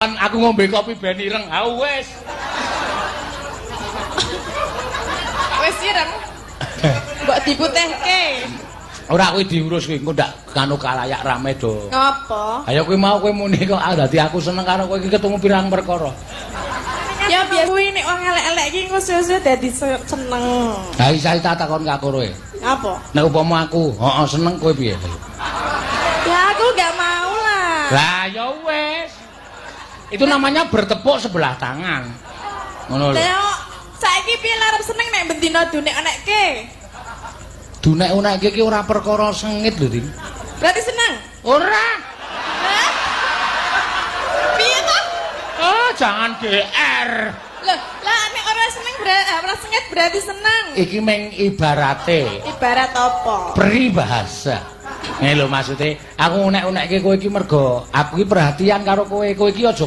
Aku ngombe kopi ben ireng. Ha wis. Wis ireng. Mbok diputihke. Ora kuwi diurus kuwi engko ndak kanu kalayak rame do. Ngopo? Ayo kuwi mau kowe muni kok ah dadi aku seneng karo kowe iki ketemu pirang perkara. Ya biasa kuwi nek wong elek-elek iki engko suwe-suwe dadi seneng. Ha iki saya tak takon karo kowe. Apa? Nek upama aku, heeh seneng kowe piye? Ya aku gak mau lah. Lah ya wis. Itu namanya bertepuk sebelah tangan. Ngono lho. Lah saiki piye arep seneng nek bendina dunek-unekke? Dunek-unekke iki ora perkara sengit lho, Din. Berarti seneng? Ora. Hah? Piye toh? Oh, jangan GR. Loh, lah nek ora seneng berarti ora sengit berarti seneng. Iki meng ibarate. Ibarat apa? Peribahasa. Ngene lho maksude, aku unek-unekke kowe iki mergo aku iki perhatian karo kowe. Kowe iki aja